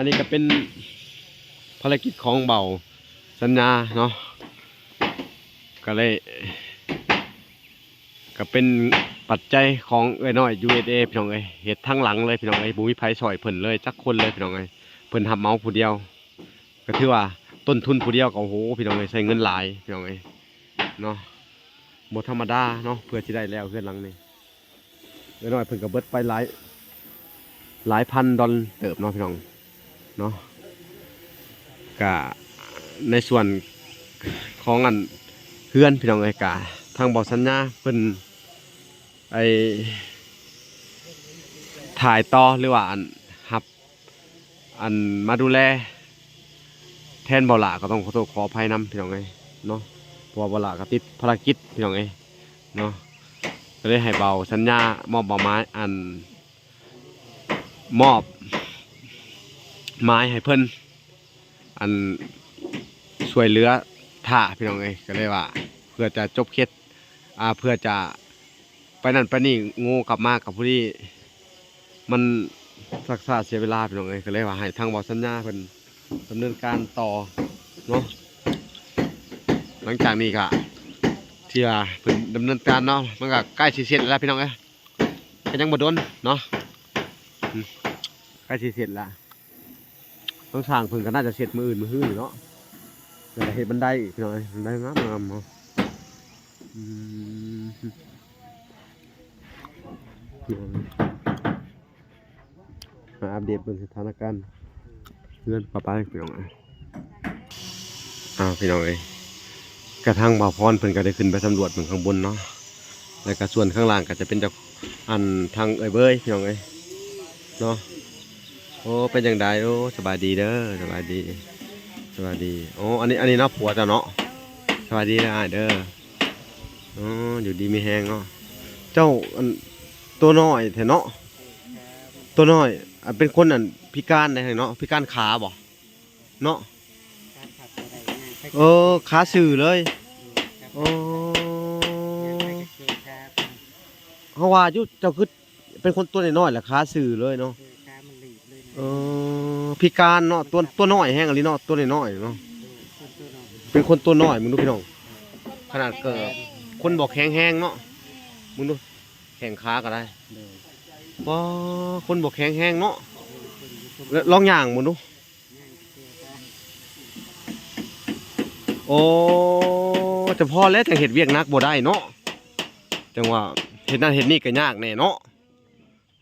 ອັນນີ້ກໍເປັນພາລະກິດຂອງເບົາສັນຍາເນາະ ກໍເລີຍ ກໍເປັນປັດໄຈຂອງເອື້ອຍນ້ອຍ ຢູເອສເອ ພີ່ນ້ອງເອີຍ ເຮັດທັງຫຼັງເລີຍພີ່ນ້ອງເອີຍ ບໍ່ມີໃຜຊ່ອຍເພິ່ນເລີຍຈັກຄົນເລີຍພີ່ນ້ອງເອີຍ ເພິ່ນຮັບເໝົາຜູ້ດຽວ ກໍຖືວ່າຕົ້ນທຶນຜູ້ດຽວກໍ ໂອ້ໂຫ ພີ່ນ້ອງເອີຍ ໃຊ້ເງິນຫຼາຍພີ່ນ້ອງເອີຍເນາະ ບໍ່ທຳມະດາເນາະ ເພື່ອຊິໄດ້ແລ້ວເຮືອນຫຼັງນີ້ ເອື້ອຍນ້ອຍເພິ່ນກໍເບິດໄປຫຼາຍ ຫຼາຍພັນດອນເຕີບເນາະພີ່ນ້ອງເນາະ ກະໃນສ່ວນຂອງອັນເຮືອນພີ່ນ້ອງເອີຍ ກະທາງເບົາສັນຍາເພິ່ນໄອ້ຖ່າຍຕໍ່ ຫຼືວ່າອັນຮັບ ອັນມາດູແລແທນເບົາຫຼ້າ ກໍຕ້ອງຂໍໂທດຂໍອະໄພນຳພີ່ນ້ອງເອີຍເນາະ ເພາະວ່າເບົາຫຼ້າກໍຕິດພາລະກິດພີ່ນ້ອງເອີຍເນາະ ກໍເລີຍໃຫ້ເບົາສັນຍາມອບໝາຍ ອັນ ມອບໝາຍໃຫ້ເພິ່ນ ອັນ ຊ່ວຍເຫຼືອຖ້າພີ່ນ້ອງເອີຍ ກໍເລີຍວ່າເພື່ອຈະຈົບເຂດ ອ່າ ເພື່ອຈະ ໄປນັ້ນໄປນີ້ ໂງ່ກັບມາກັບຜູ້ນີ້ ມັນຊັກຊ້າເສຍເວລາພີ່ນ້ອງເອີຍ ກໍເລີຍວ່າໃຫ້ທາງເບົາສັນຍາເພິ່ນດຳເນີນການຕໍ່ເນາະ ຫຼັງຈາກນີ້ກໍທີ່ວ່າເພິ່ນດຳເນີນການເນາະ ມັນກໍໃກ້ຊິເສັດແລ້ວພີ່ນ້ອງເອີຍ ກໍຍັງບໍ່ດົນເນາະ ອືມ ໃກ້ຊິເສັດແລ້ວ ຕ້ອງສ້າງເພິ່ນກໍໜ້າຈະເສັດມື້ອື່ນມື້ຮືນີ້ເນາະ ແລ້ວກໍເຮັດບັນໄດອີກພີ່ນ້ອງເອີຍ ບັນໄດງາມໆເນາະ ອືມ ມາອັບເດດເບິ່ງສະຖານະການເຮືອນປ້າປາຍພີ່ນ້ອງເອີຍ ອ້າວ ພີ່ນ້ອງເອີຍ ກະທາງບ່າວພອນເພິ່ນກໍໄດ້ຂຶ້ນໄປສຳຫຼວດເບິ່ງຂ້າງບົນເນາະ ແລ້ວກໍສ່ວນຂ້າງລ່າງກໍຈະເປັນເຈົ້າ ອັນ ທາງເອື້ອຍເບີຍ ພີ່ນ້ອງເອີຍເນາະ ໂອ້ ເປັນຈັ່ງໃດ ໂອ້ ສະບາຍດີເດີ ສະບາຍດີ ສະບາຍດີ ໂອ້ ອັນນີ້ ອັນນີ້ເນາະ ຜົວເຈົ້າເນາະ ສະບາຍດີເດີອ້າຍເດີ ໂອ້ ຢູ່ດີມີແຮງເນາະ ເຈົ້າ ອັນ ຕົວນ້ອຍແທ້ເນາະ ຕົວນ້ອຍ ອັນ ເປັນຄົນ ອັນ ພິການໄດ໋ເນາະ ພິການຂາບໍ? ເນາະ ເອີ ຂາຊື່ເລີຍ ໂອ້ ເຮົາວ່າຢູ່ ເຈົ້າຄືເປັນຄົນຕົວນ້ອຍໆ ແລ້ວຂາຊື່ເລີຍເນາະ ເອີ ພິການເນາະ ຕົວ ຕົວນ້ອຍແຮງອີ່ຫຼີເນາະ ຕົວນ້ອຍໆເນາະ ເປັນຄົນຕົວນ້ອຍ ເບິ່ງດູພີ່ນ້ອງ ຂະໜາດເກີດ ຄົນບໍ່ແຂງແຮງເນາະ ເບິ່ງດູ ແຂ້ງຂາກໍໄດ້ ໂດຍ ປ້າ ຄົນບໍ່ແຂງແຮງເນາະ ລອງຍ່າງເບິ່ງດູ ໂອ້ ຈະພໍແລ້ວ ຈັ່ງເຮັດວຽກໜັກບໍ່ໄດ້ເນາະ ຈັ່ງວ່າເຮັດນັ້ນເຮັດນີ້ກໍຍາກແດ່ເນາະ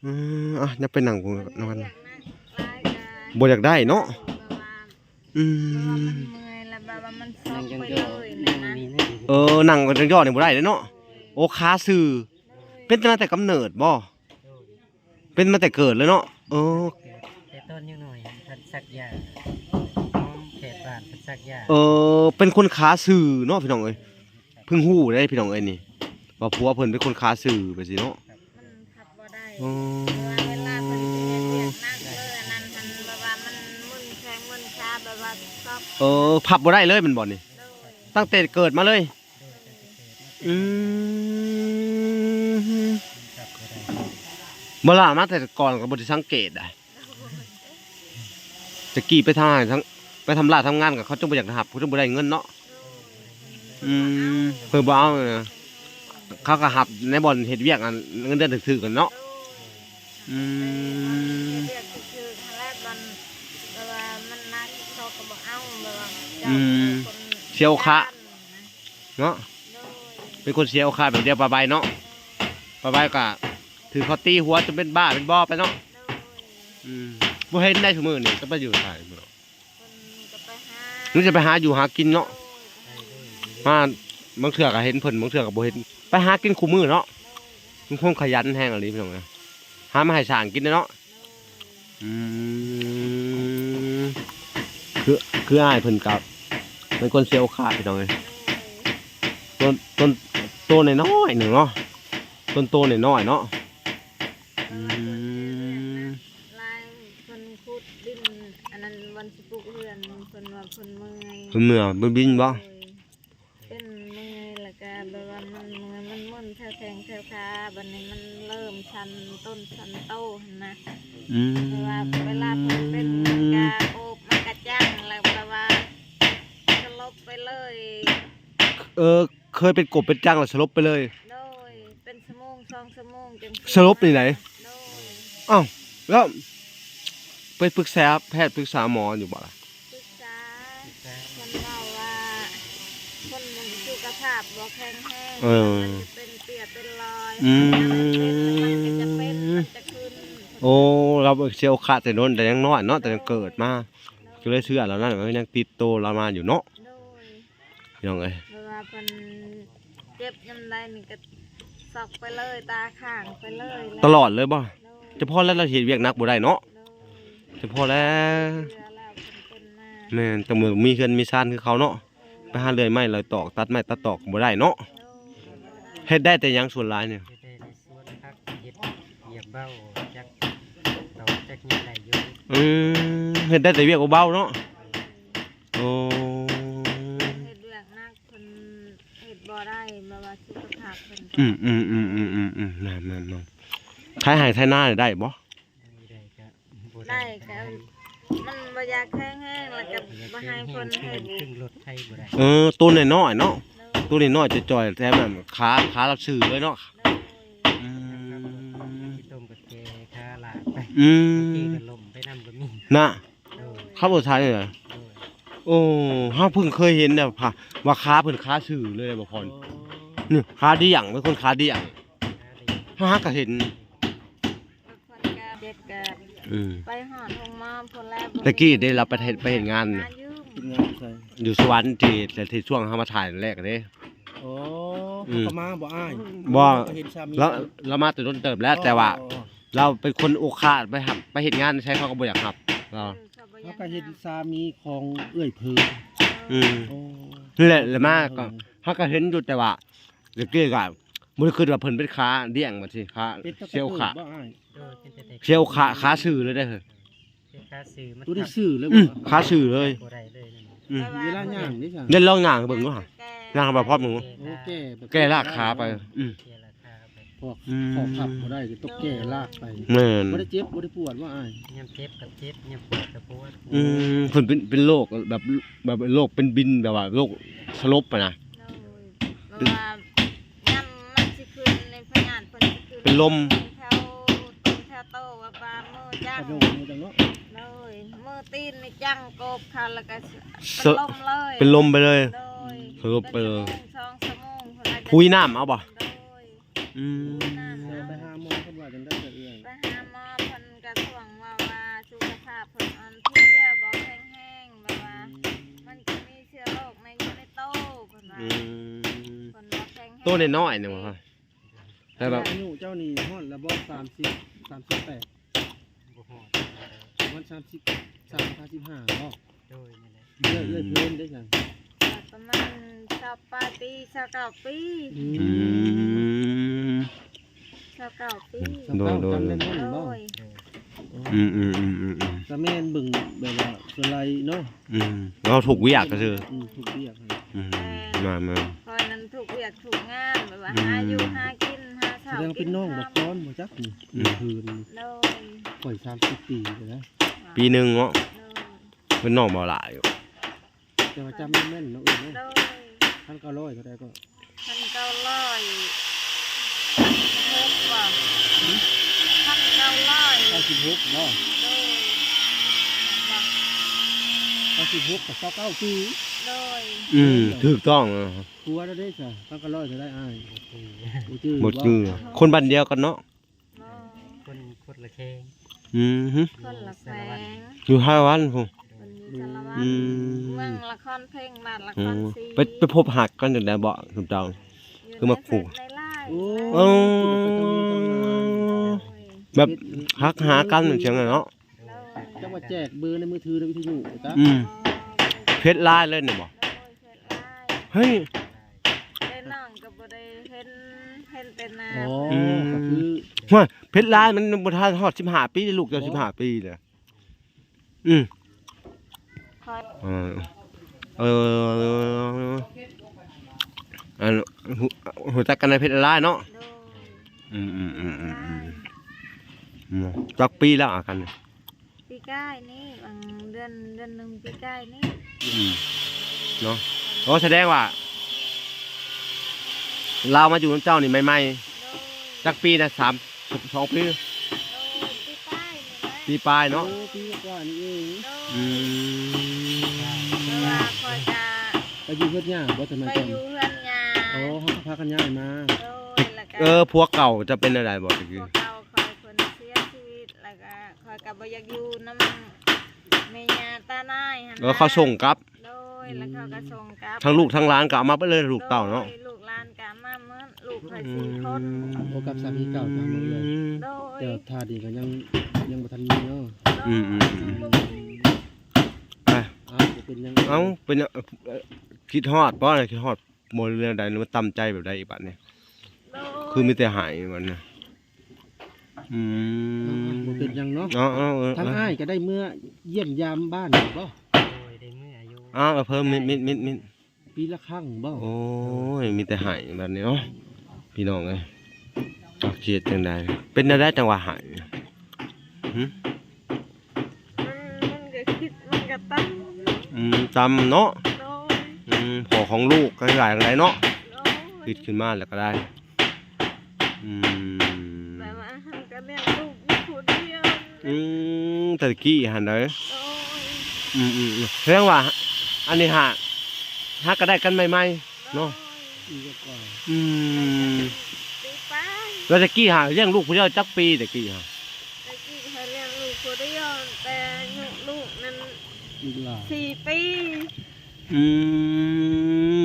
ອືມ ອ່ະ ຢ່າໄປນັ່ງນຳກັນ ບໍ່ຢາກໄດ້ເນາະ ອືມ ເອີ ນັ່ງຈັ່ງຍໍ້ນີ້ບໍ່ໄດ້ເດ້ເນາະ ໂອ້ ຂາຊື່ ເປັນມາແຕ່ກຳເນີດບໍ? ເປັນມາແຕ່ເກີດເລີຍເນາະ ເອີ ແຕ່ຕອນຍັງນ້ອຍເພິ່ນສັກຢາ ແພດບ້ານເພິ່ນສັກຢາ ເອີ ເປັນຄົນຂາຊື່ເນາະ ພີ່ນ້ອງເອີຍ ເພິ່ງຮູ້ເດ້ພີ່ນ້ອງເອີຍນີ້ ວ່າຜົວເພິ່ນເປັນຄົນຂາຊື່ແບບຊີ້ເນາະ ມັນພັບບໍ່ໄດ້ ເອີ ເວລາເພິ່ນເຮັດວຽກໜັກເລີຍ ອັນນັ້ນຫັ້ນ ແບບວ່າມັນມຶນແຂ້ງມຶນຂາ ແບບວ່າຊອກ ເອີ ພັບບໍ່ໄດ້ເລີຍແມ່ນບໍ່ນີ້ ໂດຍ ຕັ້ງແຕ່ເກີດມາເລີຍ ອືມ ບໍ່ລະ ມາແຕ່ກ່ອນກໍບໍ່ໄດ້ສັງເກດໄດ໋ ແຕ່ກີ້ໄປທຳງານ ໄປທຳລາທຳງານກໍເຂົາຈຶ່ງບໍ່ຢາກຮັບ ເຂົາຈຶ່ງບໍ່ໄດ້ເງິນເນາະ ອືມ ເພິ່ນບໍ່ເອົານະ ເຂົາກໍຮັບໃນບ່ອນເຮັດວຽກ ອັນ ເງິນເດືອນຖືກໆ ຫັ້ນເນາະ ອືມ ເຮັດວຽກຖືກໆ ຫັ້ນແຫຼະ ບ່ອນ ແບບວ່າມັນໜັກ ເຂົາກໍບໍ່ເອົາ ແບບວ່າ ອືມ ເຈົ້າເປັນຄົນ ເຊວຄະ ເນາະ ໂດຍ ເປັນຄົນເຊວຄະແບບດຽວປາໃບເນາະ ປາໃບກໍຖືກເຂົາຕີຫົວຈົນເປັນບ້າເປັນບໍໄປເນາະ ໂດຍ ອືມ ບໍ່ເຫັນໄດ້ຊຸມື້ນີ້ ຈະໄປຢູ່ໃສ ເພິ່ນກໍໄປຫາ ມັນຈະໄປຫາຢູ່ຫາກິນເນາະ ໂດຍ ມາບາງເທື່ອກໍເຫັນເພິ່ນ ບາງເທື່ອກໍບໍ່ເຫັນ ໄປຫາກິນຄູ່ມື້ເນາະ ເປັນຄົນຂະຫຍັນແຮງອີ່ຫຼີພີ່ນ້ອງ ຫາມາໃຫ້ຊ້າງກິນເນາະ ອືມ ຄື ຄືອ້າຍເພິ່ນກໍເປັນຄົນເຊວຄາດ ພີ່ນ້ອງເອີຍ ໂຕ ໂຕ ໂຕນ້ອຍໆໜຶ່ງເນາະ ໂຕ ໂຕນ້ອຍໆເນາະ ອືມ ຫຼາຍ ເພິ່ນຂຸດດິນ ອັນນັ້ນ ບ່ອນຊິປຸກເຮືອນ ເພິ່ນວ່າເພິ່ນເມື່ອຍ ເພິ່ນເມື່ອຍ ເພິ່ນບິນບໍ? ໂດຍ ເປັນເມື່ອຍ ແລ້ວກະແບບວ່າມັນເມື່ອຍ ມັນມຶນແຖວແຂ້ງແຖວຂາ ບາດນີ້ມັນເລີ່ມສັ່ນຕົ້ນສັ່ນໂຕຫັ້ນນະ ອືມ ແບບວ່າເວລາເພິ່ນເປັນ ມັນກະ ເອີ ເຄີຍເປັນກົບເປັນຈັງແລ້ວສະຫຼົບໄປເລີຍ? ໂດຍ ເປັນຊົ່ວໂມງສອງຊົ່ວໂມງຈັ່ງສະຫຼົບນີ້ໃດ? ໂດຍ. ອ້າວ ແລ້ວໄປປຶກສາແພດ ປຶກສາໝໍຢູ່ບໍ່ລະ? ປຶກສາ ເພິ່ນເວົ້າວ່າຄົນມັນສຸຂະພາບບໍ່ແຂງແຮງ ເອີ ມັນຈະເປັນເປັນລອຍ ອືມ ມັນກໍຈະເປັນ ມັນຈະຂຶ້ນ. ໂອ້ ລາວເສຍໂອກາດແຕ່ດົນ ແຕ່ຍັງນ້ອຍເນາະ ແຕ່ຍັງເກີດມາ ໂດຍ ກໍເລີຍເຊື່ອລາວນັ້ນ ມັນຍັງຕິດໂຕລາວມາຢູ່ເນາະ. ໂດຍ ພີ່ນ້ອງເອີຍ ແບບວ່າເພິ່ນເຈັບຍາມໃດນີ້ກໍຊອກໄປເລີຍ ຕາຄ້າງໄປເລີຍ ຕະຫຼອດເລີຍບໍ່? ໂດຍ ຈະພໍແລ້ວ ລາວເຮັດວຽກໜັກບໍ່ໄດ້ເນາະ. ໂດຍ ຈະພໍແລ້ວ ເຊື່ອແລ້ວເພິ່ນເປັນມາ ແມ່ນ ຕ້ອງມີເຮືອນມີຊານຄືເຂົາເນາະ. ໂດຍ ໄປຫາເລື່ອຍໄມ້ເລື່ອຍຕອກ ຕັດໄມ້ຕັດຕອກກໍບໍ່ໄດ້ເນາະ. ໂດຍ ເຮັດໄດ້ແຕ່ຫຍັງສ່ວນຫຼາຍນີ້? ເຮັດໄດ້ແຕ່ສວນຜັກ ເຮັດວຽກເບົາ ຈັກຕອກຈັກຫຍັງໄດ້ຢູ່. ອືມ ເຮັດໄດ້ແຕ່ວຽກເບົາໆເນາະ. ໂອ້ ເຮັດວຽກໜັກ ເພິ່ນເຮັດບໍ່ໄດ້ ແບບວ່າສຸຂະພາບເພິ່ນກໍ ອືມໆໆໆໆ ແມ່ນໆໆ ໄຖໄຮ່ໄຖນາໄດ້ບໍ່? ໄດ້ກໍບໍ່ໄດ້ ໄດ້ກໍມັນບໍ່ຢາກແຂງແຮງ ແລ້ວກໍບໍ່ໃຫ້ເພິ່ນເຮັດ ຂຶ້ນລົດໄຖບໍ່ໄດ້. ເອີ ໂຕນ້ອຍໆເນາະ ໂຕນ້ອຍໆຈ່ອຍໆ ແຕ່ແມ່ນຂາ ຂາລາວຊື່ເລີຍເນາະ. ໂດຍ ອືມ ຂີ້ຕົມກໍແກ່ຂາລາກໄປ ອືມ ບາງທີກໍລົ້ມໄປນຳກໍມີນະ. ໂດຍ ຂັບລົດໄຖນີ້ນະ. ໂດຍ ໂອ້ ເຮົາເພິ່ງເຄີຍເຫັນແຕ່ວ່າຂາເພິ່ນຂາຊື່ເລີຍ ບໍ່ພອນ. ໂອ້ ນີ້ຂາດ້ຽງ ເປັນຄົນຂາດ້ຽງ ຂາດ້ຽງ ເຮົາຫາກໍເຫັນ. ເພິ່ນກໍເຈັບກໍ ອືມ ໄປຮອດໂຮງໝໍພຸ້ນແຫຼະ. ແຕ່ກີ້ເດ້ ລາວໄປເຮັດ ໄປເຮັດງານ ຫາຢືມ ເຮັດງານຢູ່ໃສ? ຢູ່ສະຫວັນ ທີ່ ທີ່ຊ່ວງເຮົາມາຖ່າຍແລກເດ້. ອໍ ອືມ ເຂົາກໍມາບໍ່ອ້າຍ? ບໍ່ ກໍເຫັນສາມີ ລາວ ລາວມາແຕ່ດົນເຕີບແລ້ວ ອໍ ແຕ່ວ່າ ອໍ ລາວເປັນຄົນໂອຄາດ ໄປຮັບ ໄປເຮັດງານໃສເຂົາກໍບໍ່ຢາກຮັບລາວ. ເອີ ເຂົາກໍເຫັນສາມີຂອງເອື້ອຍເພີງ. ອືມ ໂອ້ ນີ້ແຫຼະ ແລ້ວມາກໍ ເຮົາກໍເຫັນຢູ່ ແຕ່ວ່າແຕ່ກີ້ກໍບໍ່ໄດ້ຄິດວ່າເພິ່ນເປັນຂາດ້ຽງ ບັດນີ້ຂາ ເປັນຕັ້ງແຕ່ເກີດບໍ່ອ້າຍ? ເປັນຕັ້ງແຕ່ເກີດ ຂາຊື່ເລີຍເດ້. ເປັນຂາຊື່ ມັນ ຕົວນີ້ຊື່ເລີຍ ອືມ ບໍ່? ຂາຊື່ເລີຍ ບໍ່ໄດ້ເລີຍ. ອືມ ເວລາຍ່າງນີ້ຊັ້ນ ເດີນລອງຍ່າງເບິ່ງດູຫາ ຍ່າງໃຫ້ບ່າວພອດເບິ່ງດູ. ໂອ້ ແກ່ ແກ່ລາກຂາໄປ. ອືມ ແກ່ລາກຂາໄປ ພວກ ອືມ ຂໍ້ພັບບໍ່ໄດ້ ຕ້ອງແກ່ລາກໄປ. ແມ່ນ ບໍ່ໄດ້ເຈັບ ບໍ່ໄດ້ປວດບໍ່ອ້າຍ? ຍາມເຈັບກໍເຈັບ ຍາມປວດກໍປວດ. ອືມ ເພິ່ນເປັນ ເປັນໂລກແບບ ແບບໂລກເປັນບິນ ແບບວ່າໂລກສະຫຼົບຫັ້ນນະ. ໂດຍ ແບບວ່າ ຍາມມັນຊິຂຶ້ນໃນພະຍາດເພິ່ນຊິຂຶ້ນ ເປັນລົມ ແຖວ ແຖວໂຕວ່າປາມືຈັງ ກະໂດດມືຈັງເນາະ. ໂດຍ ມືຕີນນີ້ຈັງໂກບເຂົາ ແລ້ວກໍເປັນລົມເລີຍ ເປັນລົມໄປເລີຍ. ໂດຍ ສະຫຼົບໄປເລີຍ ເປັນຊົ່ວໂມງສອງຊົ່ວໂມງພຸ້ນລະ ຜຸຍນ້ຳເອົາບໍ່? ໂດຍ ອືມ ໄປຫາໝໍເພິ່ນວ່າຈັ່ງໃດເອື້ອຍ? ໄປຫາໝໍເພິ່ນກະທ່ວງວ່າ ວ່າສຸຂະພາບເພິ່ນອ່ອນເພຍ ບໍ່ແຂງແຮງ ແບບວ່າ ອືມ ມັນກໍມີເຊື້ອໂລກໃນ ຢູ່ໃນໂຕ ເພິ່ນວ່າ. ອືມ ເພິ່ນບໍ່ແຂງແຮງ ໂຕນ້ອຍໆນີ້ບໍ່? ແຕ່ວ່າອາຍຸເຈົ້ານີ້ຮອດແລ້ວບໍ່? ສາມສິບ ສາມສິບແປດ ບໍ່ຮອດ ປະມານສາມສິບສາມ ສາມສິບຫ້າບໍ່? ໂດຍ ນີ້ແຫຼະ. ເອື້ອຍ ເອື້ອຍເພິ່ນເດ້ຊັ້ນ? ປະມານຊາວປາຍປີ ຊາວເກົ້າປີ. ອືມ ອືມ ຊາວເກົ້າປີ. ໂດຍ ໂດຍ ຈຳໄດ້ແມ່ນບໍ່? ໂດຍ ອືມໆໆໆໆ ກໍແມ່ນເບິ່ງແບບວ່າສ່ວນຫຼາຍເນາະ. ອືມ ເຮົາທຸກວຽກກໍຄື ອືມ ທຸກວຽກ. ອືມ ແມ່ນ ແມ່ນໆ ຂ້ອຍນັ້ນທຸກວຽກທຸກງານ ແບບວ່າ ອືມ ຫາຢູ່ຫາກິນ ຫາເຊົ້າກິນຄ່ຳ. ສະແດງວ່າເປັນນ້ອງບັກຕອນບໍ່ຈັກນີ້ ອືມ ຄືນ. ໂດຍ ຂ້ອຍສາມສິບປີແລ້ວນະ ປີໜຶ່ງເນາະ. ໂດຍ ເປັນນ້ອງບໍ່ຫຼາຍຢູ່ ແຕ່ວ່າຈຳແມ່ນໆເນາະເອື້ອຍເນາະ. ໂດຍ ພັນເກົ້າຮ້ອຍເທົ່າໃດກໍ? ພັນເກົ້າຮ້ອຍຫົກບໍ່? ຫືມ? ພັນເກົ້າຮ້ອຍ ເກົ້າສິບຫົກບໍ່? ໂດຍ ບໍ່ ເກົ້າສິບຫົກກໍຊາວເກົ້າປີ. ໂດຍ ອືມ ຖືກຕ້ອງ. ຜົວລາວເດ້ຊະ ພັນເກົ້າຮ້ອຍເທົ່າໃດອ້າຍ? ບໍ່ຈື່ ບໍ່ຈື່ ບໍ່ຈື່. ຄົນບ້ານດຽວກັນເນາະ? ບໍ່ ຄົນຄົນລະແຂວງ. ອືມ ຄົນລະແຂວງ ຢູ່ສາລະວັນພຸ້ນ. ເພິ່ນຢູ່ສາລະວັນ ອືມ ເມືອງລະຄອນເພັງ ບ້ານລະຄອນສີ. ອືມ ໄປ ໄປພົບຮັກກັນຈັ່ງໃດເບາະ ຊຸມເຈົ້າ? ຢູ່ ຄືມາ ໃນເຟສ ໃນລາຍ. ໂອ້ ໂອ້ ແບບຮັກຫາກັນຈັ່ງຊີ້ເນາະ. ໂດຍ ຈັກວ່າແຈກເບີໃນມືຖື ໃນວິທະຍຸ ອືມ ເຟສລາຍເລີຍນີ້ບໍ່? ໂດຍ ເຟສລາຍ. ເຮີ້ຍ ແຕ່ນ້ອງກໍບໍ່ໄດ້ເຫັນ ເຫັນແຕ່ໜ້າ. ອໍ ອືມ ກໍຄື ຫ້ວຍ ເຟສລາຍມັນບໍ່ທັນຮອດສິບຫ້າປີ ລູກເຈົ້າສິບຫ້າປີແລ້ວ. ອືມ ເອີ ເອີ ອັນ ຮູ້ ຮູ້ຈັກກັນໃນເຟສລາຍເນາະ? ໂດຍ ອືມໆໆໆ ອືມ ຈັກປີແລ້ວຫາກັນ? ປີກາຍນີ້ ຫວ່າງເດືອນ ເດືອນໜຶ່ງປີກາຍນີ້. ອືມ ເນາະ. ໂອ້ ສະແດງວ່າ ລາວມາຢູ່ນຳເຈົ້ານີ້ໃໝ່ໆ ໂດຍ ຈັກປີນະ? ສາມ ສອງປີ ໂດຍ ປີປາຍນີ້ແຫຼະ ປີປາຍເນາະ ໂອ້ ປີກວ່ານີ້ເອງ ໂດຍ ອືມ ແຕ່ວ່າຂ້ອຍກະ ໄປຢູ່ເຮືອນຍ່າບໍ່? ສະໄໝກ່ອນ ໄປຢູ່ເຮືອນຍ່າ ໂອ້ ເຮົາກໍພາກັນຍ້າຍມາ ໂດຍ ແລ້ວກະ ເອີ ຜົວເກົ່າເຈົ້າເປັນແນວໃດບໍ່ຕະກີ້? ຜົວເກົ່າຂ້ອຍເພິ່ນເສຍຊີວິດ ແລ້ວກະຂ້ອຍກໍບໍ່ຢາກຢູ່ນຳແມ່ຍ່າຕານາຍຫັ້ນນະ ເອີ ເຂົາສົ່ງກັບ ໂດຍ ແລ້ວເຂົາກໍສົ່ງກັບ ທັງລູກທັງຫຼານກໍເອົາມາເບິດເລີຍ ລູກເຕົ້າເນາະ ໂດຍ ລູກຫຼານກໍເອົາມາເບິດ ລູກຂ້ອຍສີ່ຄົນ ອືມ ໂອ້ ກັບສາມີເກົ່າມາເບິດເລີຍ ໂດຍ ແຕ່ທ່ານນີ້ກໍຍັງ ຍັງບໍ່ທັນມີເນາະ ອືມໆໆ ບໍ່ມີ ອ່ະ ເອົ້າ ບໍ່ເປັນຫຍັງ ເອົ້າ ເປັນຫຍັງ ເອີ ຄິດຮອດບໍ່? ຄິດຮອດບໍ່ ຫຼືແນວໃດ? ຫຼືວ່າຕຳໃຈແບບໃດອີກບາດນີ້? ໂດຍ ຄືມີແຕ່ໄຫ້ບັດນີ້ ອືມ ບໍ່ເປັນຫຍັງເນາະ ເອົາໆ ເອີ ທາງອ້າຍກໍໄດ້ເມືອຢ້ຽມຢາມບ້ານຢູ່ບໍ່? ໂດຍ ໄດ້ເມືອຢູ່ ອ້າວ ເອີ ເພີ່ມມິດໆໆ ປີລະຄັ້ງບໍ່? ໂອ້ຍ ມີແຕ່ໄຫ້ບັດນີ້ເນາະ ພີ່ນ້ອງເອີຍ ຈັກຊິເຮັດຈັ່ງໃດ? ເປັນແນວໃດຈັ່ງວ່າໄຫ້? ຫຶ? ມັນ ມັນກໍຄິດ ມັນກໍຕຳ ອືມ ຕຳເນາະ ໂດຍ ອືມ ພໍ່ຂອງລູກກໍຫຼາຍຈັ່ງໃດເນາະ ໂດຍ ຄິດຂຶ້ນມາແລ້ວກໍໄດ້ ອືມ ແບບວ່າເຮົາກໍລ້ຽງລູກຢູ່ຜູ້ດຽວ ອືມ ແຕ່ຕະກີ້ຫັ້ນເດ້ ໂດຍ ອືມໆໆ ແສດງວ່າ ອັນນີ້ຫາ ຫາກໍໄດ້ກັນໃໝ່ໆ ເນາະ ໂດຍ ປີກວ່າ ອືມ ປີປາຍ ແລ້ວຕະກີ້ຫາລ້ຽງລູກຜູ້ດຽວຈັກປີຕະກີ້ຫາ? ຕະກີ້ຂ້ອຍລ້ຽງລູກຜູ້ດຽວ ແຕ່ອາຍຸລູກນັ້ນ ລູກຫຼານ ສີ່ປີ ອື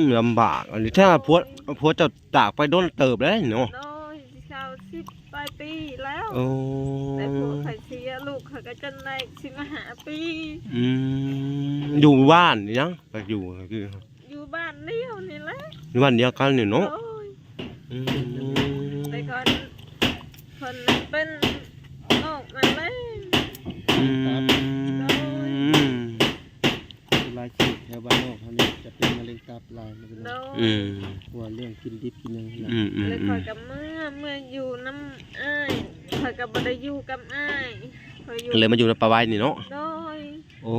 ມ ລຳບາກ ອັນນີ້ ແທ້ວ່າຜົວ ຜົວເຈົ້າຈາກໄປດົນເຕີບແລ້ວເນາະ ໂດຍ ເກົ້າສິບປາຍປີແລ້ວ ໂອ້ ແຕ່ຜົວຂ້ອຍເສຍ ລູກຂ້ອຍກໍຈົນໄດ້ສິບຫ້າປີ ອືມ ຢູ່ບ້ານນີ້ຫຍັງ? ກໍຢູ່ ຢູ່ບ້ານດຽວນີ້ແຫຼະ ຢູ່ບ້ານດຽວກັນນີ້ເນາະ ໂດຍ ອືມ ແຕ່ກ່ອນເພິ່ນເປັນໂລກມະເລັງ ອືມ ໂດຍ ສ່ວນຫຼາຍເຂດແຖວບ້ານນອກເຮົານີ້ຈະເປັນມະເລັງຕັບຫຼາຍ ໂດຍ ອືມ ເພາະວ່າເລື່ອງກິນດິບກິນຫຍັງຫັ້ນແຫຼະ ອືມໆໆ ແລ້ວຂ້ອຍກໍເມືອ ເມືອຢູ່ນຳອ້າຍ ຂ້ອຍກໍບໍ່ໄດ້ຢູ່ກັບອ້າຍ ຂ້ອຍຢູ່ ເລີຍມາຢູ່ນຳປ້າໄວນີ້ເນາະ ໂດຍ ໂອ້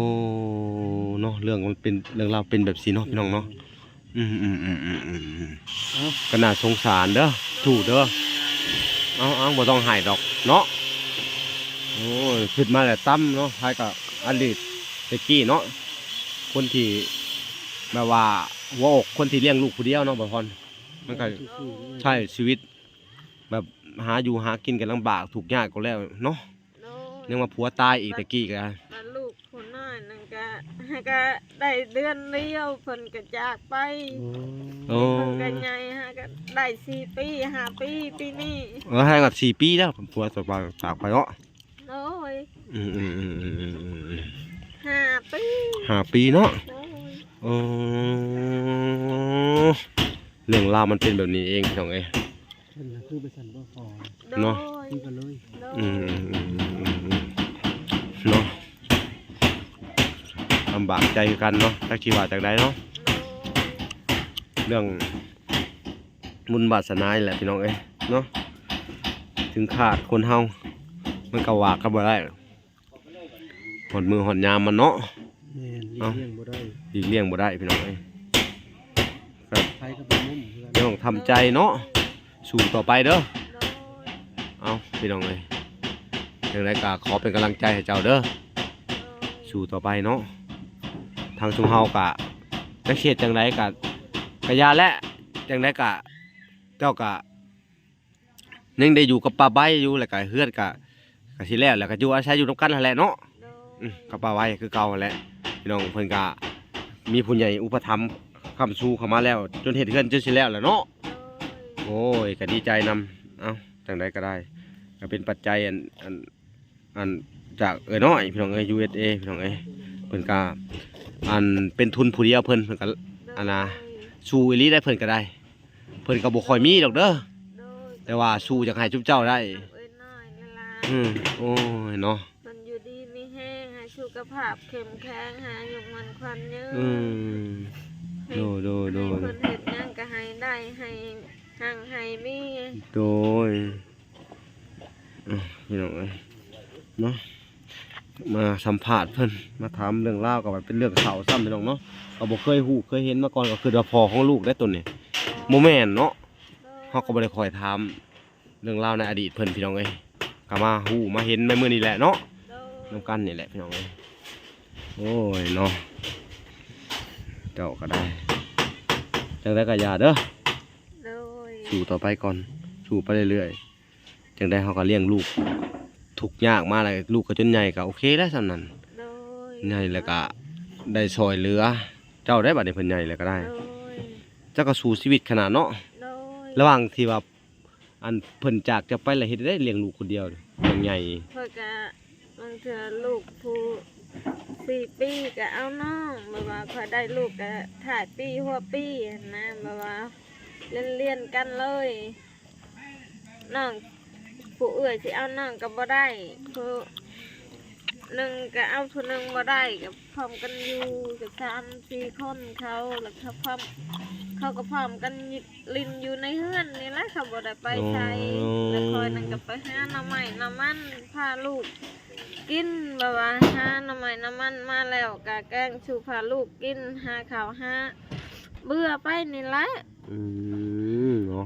ເນາະ ເລື່ອງມັນເປັນ ເລື່ອງລາວເປັນແບບຊີ້ເນາະ ພີ່ນ້ອງເນາະ ອືມໆໆໆ ເອົ້າ ກໍໜ້າສົງສານເດີ ໂດຍ ສູ້ເດີ ເອົາໆ ບໍ່ຕ້ອງໄຫ້ດອກເນາະ ໂອ້ຍ ຄິດມາແລ້ວຕ່ຳເນາະ ໃຜກໍອະດີດແຕ່ກີ້ເນາະ ຄົນທີ່ແບບວ່າຫົວອົກ ຄົນທີ່ລ້ຽງລູກຜູ້ດຽວເນາະ ບ່າວພອນ ມັນກໍ ໂດຍ ໃຊ້ຊີວິດແບບຫາຢູ່ຫາກິນກໍລຳບາກທຸກຍາກກໍແລ້ວເນາະ ໂດຍ ຍັງວ່າຜົວຕາຍອີກແຕ່ກີ້ກໍ ບາດລູກຜູ້ນ້ອຍນັ້ນກະ ຫາກະໄດ້ເດືອນດຽວເພິ່ນກະຈາກໄປ ໂອ້ ເພິ່ນກະໃຫຍ່ ຫາກະໄດ້ສີ່ປີ ຫ້າປີ ປີນີ້ ເອີ ໃຫ້ກັບສີ່ປີແລ້ວ ຜົວຈາກໄປເນາະ ໂດຍ ອືມໆໆໆໆ ຫ້າປີ ຫ້າປີເນາະ ໂດຍ ໂອ້ ເລື່ອງລາວມັນເປັນແບບນີ້ເອງ ພີ່ນ້ອງເອີຍ ເພິ່ນກໍຄືໄປຊັ້ນບໍ່ພໍ ໂດຍ ເນາະ ຄືກັນເລີຍ ໂດຍ ອືມໆໆໆ ເນາະ ລຳບາກໃຈຄືກັນເນາະ ຈັກຊິວ່າຈັ່ງໃດເນາະ ໂດຍ ເລື່ອງບຸນວາສະໜານີ້ແຫຼະ ພີ່ນ້ອງເອີຍ ເນາະ ເຖິງຂາດຄົນເຮົາ ມັນກໍວ່າກັນບໍ່ໄດ້ ຮອດມື້ຮອດຍາມມັນເນາະ ແມ່ນ ຫຼີກລ້ຽງບໍ່ໄດ້ ຫຼີກລ້ຽງບໍ່ໄດ້ ພີ່ນ້ອງເອີຍ ກໍ ໃຜກໍບໍ່ມຸມເຮືອນ ຕ້ອງທຳໃຈເນາະ ສູ້ຕໍ່ໄປເດີ ໂດຍ ເອົ້າ ພີ່ນ້ອງເອີຍ ຈັ່ງໃດກໍຂໍເປັນກຳລັງໃຈໃຫ້ເຈົ້າເດີ ໂດຍ ສູ້ຕໍ່ໄປເນາະ ທາງຊຸມເຮົາກໍຈັກຊິເຮັດຈັ່ງໃດກໍ ກໍຢ່າແຫຼະ ຈັ່ງໃດກໍ ເຈົ້າກໍ ຍັງໄດ້ຢູ່ກັບປ້າໃບຢູ່ ແລ້ວກະເຮືອນກະ ກະຊິແລ້ວ ແລ້ວກະຢູ່ອາໄສຢູ່ນຳກັນຫັ້ນແຫຼະເນາະ ໂດຍ ອືມ ກັບປ້າໃບຄືເກົ່າຫັ້ນແຫຼະ ພີ່ນ້ອງ ເພິ່ນກະມີຜູ້ໃຫຍ່ອຸປະຖຳຄ້ຳຊູເຂົ້າມາແລ້ວ ຈົນເຮັດເຮືອນຈົນຊິແລ້ວແຫຼະເນາະ ໂດຍ ໂອ້ຍ ກະດີໃຈນຳ ເອົ້າ ຈັ່ງໃດກໍໄດ້ ກະເປັນປັດໄຈອັນ ອັນ ອັນ ຈາກເອື້ອຍນ້ອຍ ພີ່ນ້ອງເອີຍ ຢູເອສເອ ພີ່ນ້ອງເອີຍ ເພິ່ນກະ ອັນ ເປັນທຶນຜູ້ດຽວເພິ່ນ ເພິ່ນກະ ອັນນະ ໂດຍ ສູ້ອີ່ຫຼີໄດ໋ ເພິ່ນກະໄດ້ ເພິ່ນກໍບໍ່ຄ່ອຍມີດອກເດີ ໂດຍ ແຕ່ວ່າສູ້ຢາກໃຫ້ຊຸມເຈົ້າໄດ້ ເອື້ອຍນ້ອຍຫຼາຍໆ ອືມ ໂອ້ຍເນາະ ເພິ່ນຢູ່ດີມີແຮງ ໃຫ້ສຸຂະພາບເຂັ້ມແຂງ ໃຫ້ອາຍຸໝັ້ນຂວັນຍືນ ອືມ ໃຫ້ ໂດຍ ໂດຍ ໂດຍ ໃຫ້ເພິ່ນເຮັດຫຍັງກໍໃຫ້ໄດ້ ໃຫ້ຮັ່ງໃຫ້ມີ ໂດຍ ອືມ ພີ່ນ້ອງເອີຍເນາະ ມາສຳພາດເພິ່ນ ມາຖາມເລື່ອງລາວ ກໍວ່າເປັນເລື່ອງເສົ້າຊ້ຳ ພີ່ນ້ອງເນາະ ກໍບໍ່ເຄີຍຮູ້ເຄີຍເຫັນມາກ່ອນ ກໍຄິດວ່າພໍ່ຂອງລູກໄດ໋ຕົນນີ້ ບໍ່ແມ່ນເນາະ ໂດ ເຮົາກໍບໍ່ໄດ້ຄ່ອຍຖາມເລື່ອງລາວໃນອະດີດເພິ່ນ ພີ່ນ້ອງເອີຍ ກໍມາຮູ້ມາເຫັນໃນມື້ນີ້ແຫຼະເນາະ ໂດຍ ນຳກັນນີ້ແຫຼະ ພີ່ນ້ອງເອີຍ. ໂອ້ຍເນາະ ເຈົ້າກໍໄດ້ ຈັ່ງໃດກໍຢ່າເດີ ໂດຍ ສູ້ຕໍ່ໄປກ່ອນ ສູ້ໄປເລື້ອຍໆ ຈັ່ງໃດເຮົາກໍລ້ຽງລູກ ທຸກຍາກມາແລ້ວ ລູກກໍຈົນໃຫຍ່ ກໍໂອເຄແລ້ວສ່ຳນັ້ນ ໂດຍ ໃຫຍ່ແລ້ວກໍໄດ້ຊ່ອຍເຫຼືອເຈົ້າໄດ້ ບັດນີ້ເພິ່ນໃຫຍ່ແລ້ວກໍໄດ້ ໂດຍ ເຈົ້າກໍສູ້ຊີວິດຂະໜາດເນາະ ໂດຍ ລະຫວ່າງທີ່ວ່າ ອັນເພິ່ນຈາກເຈົ້າໄປແລ້ວ ເຮັດໃດລ້ຽງລູກຄົນດຽວ ຍັງໃຫຍ່ ຂ້ອຍກະ ບາງເທື່ອລູກຜູ້ສີ່ປີກະເອົານ້ອງ ແບບວ່າຂ້ອຍໄດ້ລູກກະທ້າຍປີຫົວປີຫັ້ນນະ ແບບວ່າລຽນໆກັນເລີຍ ນ້ອງ ຜູ້ເອື້ອຍຊິເອົານ້ອງກໍບໍ່ໄດ້ ຜູ້ໜຶ່ງກໍເອົາຜູ້ໜຶ່ງບໍ່ໄດ້ ກໍພ້ອມກັນຢູ່ ກໍສາມສີ່ຄົນເຂົາ ແລ້ວເຂົາພ້ອມ ເຂົາກໍພ້ອມກັນ ຫຼິ້ນຢູ່ໃນເຮືອນນີ້ແຫຼະ ເຂົາບໍ່ໄດ້ໄປໃສ ອໍ ແລ້ວຂ້ອຍນັ້ນກໍໄປຫາໜໍ່ໄມ້ໜໍ່ມັນພາລູກກິນ ແບບວ່າຫາໜໍ່ໄມ້ໜໍ່ມັນມາແລ້ວກໍແກງສູ່ພາລູກກິນ ຫາເຂົ້າຫາເບືອໄປນີ້ແຫຼະ ອືມ ເນາະ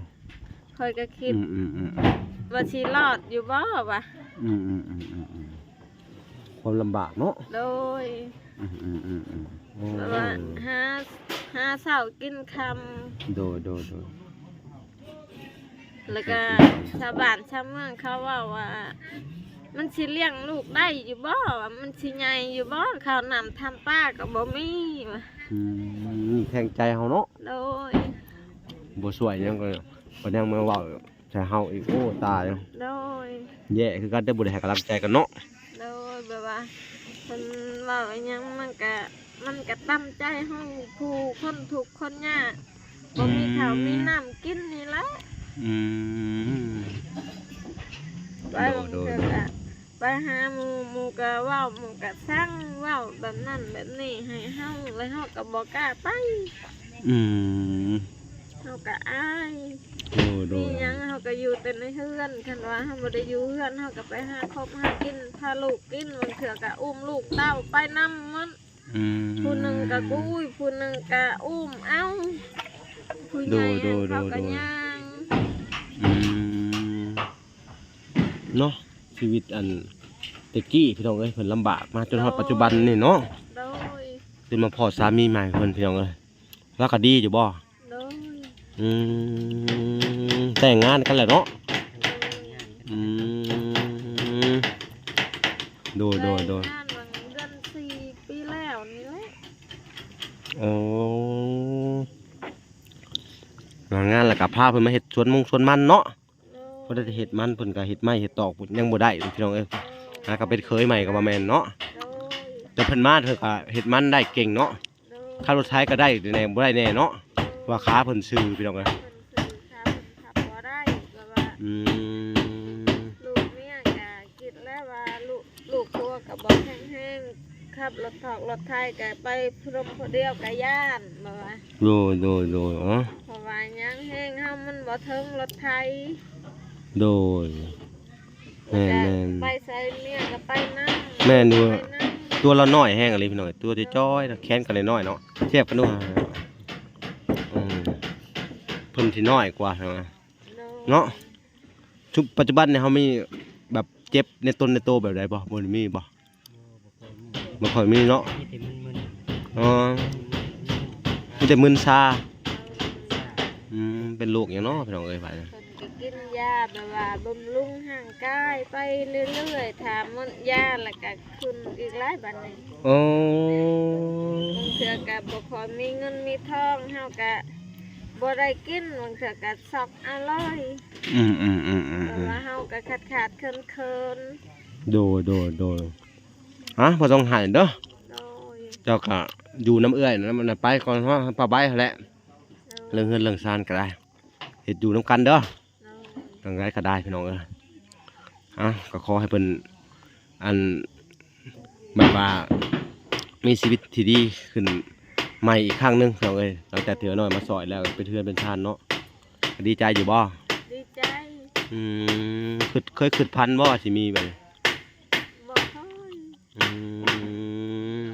ຂ້ອຍກໍຄິດ ອືມໆໆ ວ່າຊິລອດຢູ່ບໍ່ວະ ອືມໆໆໆ ຄວາມລຳບາກເນາະ ໂດຍ ອືມໆໆໆ ແບບວ່າ ໂອ້ ຫາ ຫາເຊົ້າກິນຄ່ຳ ໂດຍໆໆ ແລ້ວກໍຊາວບ້ານຊາວເມືອງເຂົາເວົ້າວ່າ ມັນຊິລ້ຽງລູກໄດ້ຢູ່ບໍ່ ວ່າມັນຊິໃຫຍ່ຢູ່ບໍ່ ເຂົ້ານ້ຳທຳປາກໍບໍ່ມີວ່າ ອືມ ແຂງໃຈເຮົາເນາະ ໂດຍ ບໍ່ຊ່ວຍຫຍັງກໍ ກໍຍັງມາເວົ້າ ໃສ່ເຮົາອີກ ໂອ້ ຕາຍ ໂດຍ ແຍ່ຄືກັນ ແຕ່ບໍ່ໄດ້ໃຫ້ກຳລັງໃຈກັນເນາະ ໂດຍ ແບບວ່າເພິ່ນເວົ້າອີ່ຫຍັງມັນກະ ມັນກະຕຳໃຈເຮົາ ຜູ້ຄົນທຸກຄົນຍາກ ບໍ່ມີເຂົ້າ ອືມ ມີນ້ຳກິນນີ້ແຫຼະ ອືມ ໄປ ໂດຍ ບາງເທື່ອກະ ໂດຍ ໄປຫາໝູ່ ໝູ່ກະເວົ້າ ໝູ່ກະສັ່ງເວົ້າແບບນັ້ນແບບນີ້ໃຫ້ເຮົາ ແລ້ວເຮົາກະບໍ່ກ້າໄປ ອືມ ເຮົາກະອາຍ ໂດຍ ໂດຍ ມີຫຍັງເຮົາກໍຢູ່ແຕ່ໃນເຮືອນ ຄັນວ່າເຮົາບໍ່ໄດ້ຢູ່ເຮືອນ ເຮົາກໍໄປຫາຄົບຫາກິນ ພາລູກກິນ ບາງເທື່ອກໍອຸ້ມລູກເຕົ້າໄປນຳໝົດ ອືມ ຜູ້ໜຶ່ງກໍກຸ້ຍ ຜູ້ໜຶ່ງກໍອຸ້ມເອົາ ຜູ້ໃຫຍ່ ໂດຍ ໂດຍ ເຂົາກໍ ໂດຍ ຍ່າງ ອືມ ເນາະ ຊີວິດອັນແຕ່ກີ້ ພີ່ນ້ອງເອີຍ ເພິ່ນລຳບາກມາຈົນຮອດ ໂດຍ ປັດຈຸບັນນີ້ເນາະ ໂດຍ ຈົນມາພໍ້ສາມີໃໝ່ເພິ່ນ ພີ່ນ້ອງເອີຍ ລາວກໍດີຢູ່ບໍ່? ໂດຍ ອືມ ແຕ່ງງານກັນແລ້ວເນາະ? ໂດຍ ອືມ ໂດຍ ໂດຍ ໂດຍ ແຕ່ງງານຫວ່າງເດືອນສີ່ປີແລ້ວນີ້ແຫຼະ. ໂອ້ ແຕ່ງງານແລ້ວກໍພາເພິ່ນມາເຮັດສວນມົງສວນມັນເນາະ? ໂດຍ ເພິ່ນໄດ້ແຕ່ເຮັດມັນ ເພິ່ນກໍເຮັດໄມ້ເຮັດຕອກ ຍັງບໍ່ໄດ້ພີ່ນ້ອງເອີຍ ໂດຍ ຫາກໍເປັນເຂີຍໃໝ່ກໍບໍ່ແມ່ນເນາະ? ໂດຍ ແຕ່ເພິ່ນມາເພິ່ນກໍເຮັດມັນໄດ້ເກັ່ງເນາະ? ໂດຍ ຄ່າລົດໄຖກໍໄດ້ແດ່ ບໍ່ໄດ້ແດ່ເນາະ ໂດຍ ວ່າຂາເພິ່ນຊື່ພີ່ນ້ອງເອີຍ ເພິ່ນຊື່ຂາເພິ່ນຂັບບໍ່ໄດ້ ແບບວ່າ ອືມ ລູກເມຍກໍຄິດແລ້ວວ່າ ລູກ ລູກຜົວກໍບໍ່ແຂງແຮງ ຂັບລົດຖອກລົດໄຖກໍໄປຜູ້ດຽວກໍຢ້ານ ແບບວ່າ ໂດຍ ໂດຍ ໂດຍ ເອີ ເພາະວ່າຫຍັງແຮງເຮົາມັນບໍ່ເຖິງລົດໄຖ ໂດຍ ແມ່ນໆ ແມ່ນ ໄປໃສເມຍກໍໄປນຳ ແມ່ນຢູ່ ໄປນຳ ຕົວລາວນ້ອຍແຮງອີ່ຫຼີພີ່ນ້ອງ ຕົວຈ້ອຍໆ ແຂນກໍນ້ອຍໆເນາະ ທຽບກັນດູ ອືມ ເພິ່ນຊິນ້ອຍກວ່າ ໂດຍ ເນາະ ຊຸ ປັດຈຸບັນນີ້ເຮົາມີແບບເຈັບໃນຕົນໃນໂຕແບບໃດບໍ່? ບໍ່ໄດ້ມີບໍ່? ບໍ່ຄ່ອຍມີເນາະ ມີແຕ່ມຶນໆ ອໍ ມີແຕ່ມຶນຊາ ອືມ ເປັນໂລກຫຍັງເນາະພີ່ນ້ອງເອີຍ ບາດນີ້ ເພິ່ນກໍກິນຢາແບບວ່າບຳລຸງຮ່າງກາຍໄປເລື້ອຍໆ ຖ້າໝົດຢາແລ້ວກໍຂຶ້ນອີກຫຼາຍບາດນີ້ ໂອ້ ບາງເທື່ອກໍບໍ່ຄ່ອຍມີເງິນມີທອງ ເຮົາກໍບໍ່ໄດ້ກິນ ບາງເທື່ອກໍຊັອກເອົາເລີຍ ອືມໆໆໆ ແບບວ່າເຮົາກໍຂາດໆເຂີນໆ ໂດຍໆໆ ອາ ບໍ່ຕ້ອງໄຫ້ເດີ ໂດຍ ເຈົ້າກໍຢູ່ນຳເອື້ອຍນຳ ນຳໄປກ່ອນ ເຮົາ ເຮົາປະໄບຫັ້ນແຫຼະ ໂດຍ ເລື່ອງເຮືອນເລື່ອງຊານກໍໄດ້ ເຮັດຢູ່ນຳກັນເດີ ໂດຍ ຈັ່ງໃດກໍໄດ້ພີ່ນ້ອງເອີຍ ເອົ້າ ກໍຂໍໃຫ້ເພິ່ນ ອັນ ແບບວ່າມີຊີວິດທີ່ດີຂຶ້ນໃໝ່ອີກຄັ້ງໜຶ່ງພີ່ນ້ອງເອີຍ ຫຼັງຈາກທີ່ນ້ອຍມາຊ່ອຍແລ້ວ ເປັນເຮືອນເປັນຊານເນາະ ກໍດີໃຈຢູ່ບໍ່? ດີໃຈ ອືມ ຄິດ ເຄີຍຄິດຝັນບໍ່ວ່າຊິມີແບບນີ້? ບໍ່ເຄີຍ ອືມ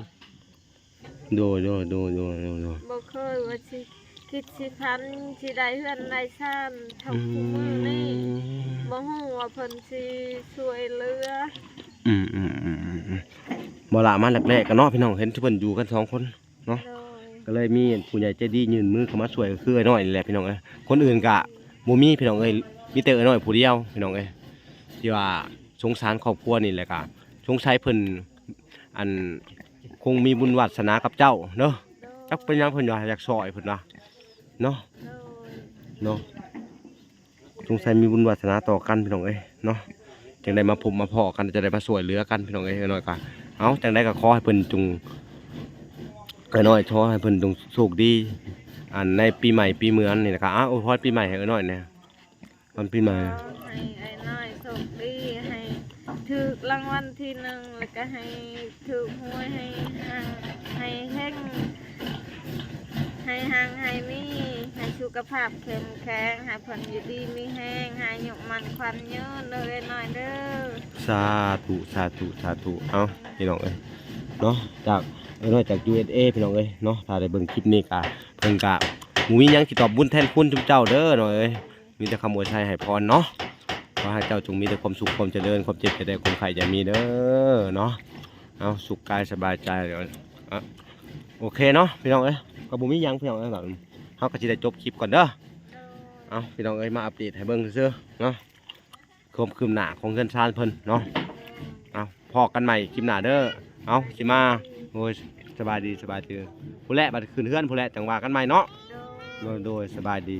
ໂດຍໆໆໆໆ ບໍ່ເຄີຍວ່າຊິ ຄິດຊິຝັນຊິໄດ້ເຮືອນໄດ້ຊານເທົ່າ ອືມ ຄູ່ມື້ນີ້ ບໍ່ຮູ້ວ່າເພິ່ນຊິຊ່ວຍເຫຼືອ. ອືມໆໆ ບໍ່ລະ ມາແລກໆກັນເນາະພີ່ນ້ອງ ເຫັນເພິ່ນຢູ່ກັນສອງຄົນເນາະ ໂດຍ ກໍເລີຍມີຜູ້ໃຫຍ່ໃຈດີຍື່ນມືເຂົ້າມາຊ່ວຍ ກໍຄືອ້າຍນ້ອຍນີ້ແຫຼະພີ່ນ້ອງເອີຍ. ຄົນອື່ນກະບໍ່ມີພີ່ນ້ອງເອີຍ ມີແຕ່ອ້າຍນ້ອຍຜູ້ດຽວພີ່ນ້ອງເອີຍ ທີ່ວ່າສົງສານຄອບຄົວນີ້ ແລ້ວກະສົງໄສເພິ່ນ ອັນ ຄົງມີບຸນວາດສະໜາກັບເຈົ້າເນາະ. ໂດຍ ຈັກເປັນຫຍັງເພິ່ນວ່າຢາກຊ່ອຍເພິ່ນວ່າເນາະ ໂດຍ ເນາະ ສົງໄສມີບຸນວາດສະໜາຕໍ່ກັນພີ່ນ້ອງເອີຍເນາະ ຈັ່ງໄດ້ມາພົບມາພໍ້ກັນ ຈັ່ງໄດ້ມາຊ່ວຍເຫຼືອກັນພີ່ນ້ອງເອີຍ. ອ້າຍນ້ອຍກະ ເອົາ ຈັ່ງໃດກໍຂໍໃຫ້ເພິ່ນຈົ່ງ ອ້າຍນ້ອຍຂໍໃຫ້ເພິ່ນຈົ່ງໂຊກດີ ອັນ ໃນປີໃໝ່ປີເມືອນນີ້ນະ ກະ ອາ ອວຍພອນປີໃໝ່ໃຫ້ອ້າຍນ້ອຍແດ່. ວັນປີໃໝ່ ຂໍໃຫ້ອ້າຍນ້ອຍໂຊກດີ ໃຫ້ຖືກລາງວັນທີໜຶ່ງ ແລ້ວກໍໃຫ້ຖືກຫວຍ ໃຫ້ຮັ່ງ ໃຫ້ເຮັງ ໃຫ້ຮັ່ງໃຫ້ມີ ໃຫ້ສຸຂະພາບເຂັ້ມແຂງ ໃຫ້ເພິ່ນຢູ່ດີມີແຮງ ໃຫ້ອາຍຸໝັ້ນຂວັນຍືນເດີອ້າຍນ້ອຍເດີ. ສາທຸ ສາທຸ ສາທຸ. ເອົ້າ ພີ່ນ້ອງເອີຍເນາະ ຈາກ ເອີ ນ້ອຍຈາກ ຢູເອສເອ ພີ່ນ້ອງເອີຍເນາະ. ຖ້າໄດ້ເບິ່ງຄລິບນີ້ກະ ເພິ່ນກະບໍ່ມີຫຍັງຊິຕອບບຸນແທນຄຸນຊຸມເຈົ້າເດີນ້ອງເອີຍ. ມີແຕ່ຄຳອວຍໄຊໃຫ້ພອນເນາະ ຂໍໃຫ້ເຈົ້າຈົ່ງມີແຕ່ຄວາມສຸກຄວາມຈະເລີນ ຄວາມເຈັບຢ່າໄດ້ ຄວາມໄຂ້ຢ່າມີເດີເນາະ. ເອົາ ສຸກກາຍສະບາຍໃຈ ເອົາ ໂອເຄເນາະພີ່ນ້ອງເອີຍ ກໍບໍ່ມີຫຍັງພີ່ນ້ອງເອີຍ ເຮົາກໍຊິໄດ້ຈົບຄລິບກ່ອນເດີ. ເອົາ ພີ່ນ້ອງເອີຍ ມາອັບເດດໃຫ້ເບິ່ງຊື່ໆເນາະ ຄວາມຄືບໜ້າຂອງເຮືອນຊານເພິ່ນເນາະ. ເອົາ ພໍ້ກັນໃໝ່ຄລິບໜ້າເດີ. ເອົາ ຊິມາ ໂອ້ຍ ສະບາຍດີ ສະບາຍດີ ພຸ້ນແຫຼະ ບັດຂຶ້ນເຮືອນພຸ້ນແຫຼະ ຈັ່ງວ່າກັນໃໝ່ເນາະ. ໂດຍ ໂດຍ ສະບາຍດີ.